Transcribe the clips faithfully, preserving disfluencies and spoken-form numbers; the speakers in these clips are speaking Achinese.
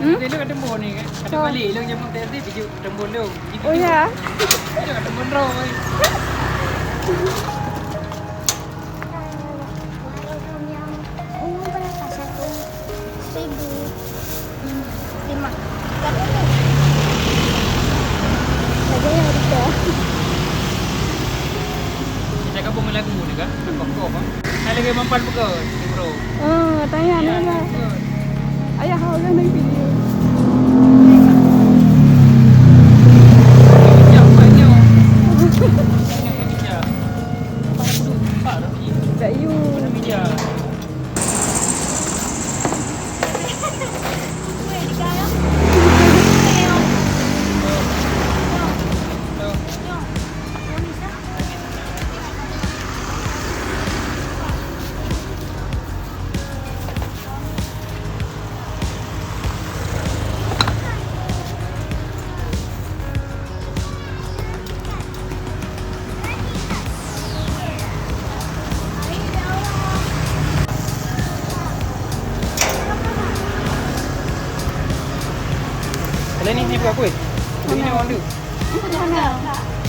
Dia lu kat tembok ni kan. Ada balik lu jamu tadi biju tembok lu. Oh ya. Biju kat tembok lu. Warung yang umum berapa? Satu seribu lima. Tiga puluh. Saja yang ada. Kita gabung lagu ni kan? Kokoh kan? Hai lagi mampan pegot, bro. Oh, tanya Ya, dah lah. Pegot. Ayah, hau kan lagi video. Bijak, bijak. Bijak, bijak. Tak you. Bijak. Ada ni, ni buat kuih. Ini orang tu.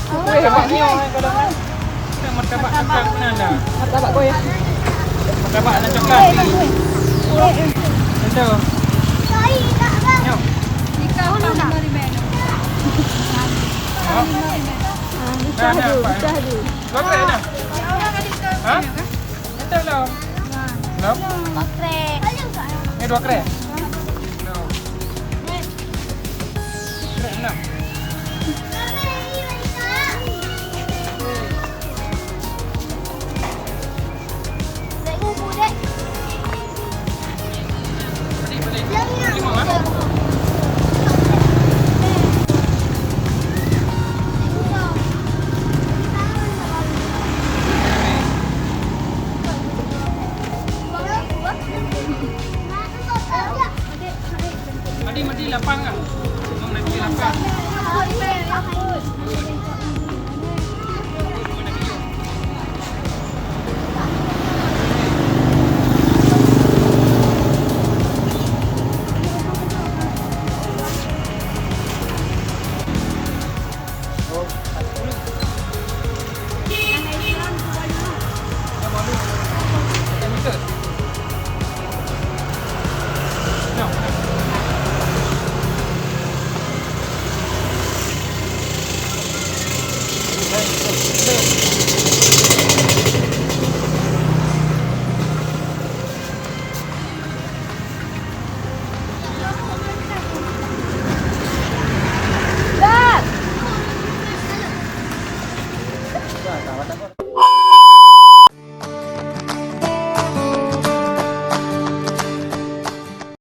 Kuih lemak nyoe kalau nak. Nak martabak coklat mana dah? Martabak kuih. Martabak ada coklat. Tentu. Nyoe. Nikah ulang dah. Ah, nikah Dah, dah, dulu, Pak. Nikah dulu. Dua krek dah. Ha? Betul belum? Belum? Dua krek. Ni dua krek? Belum. Krek enam.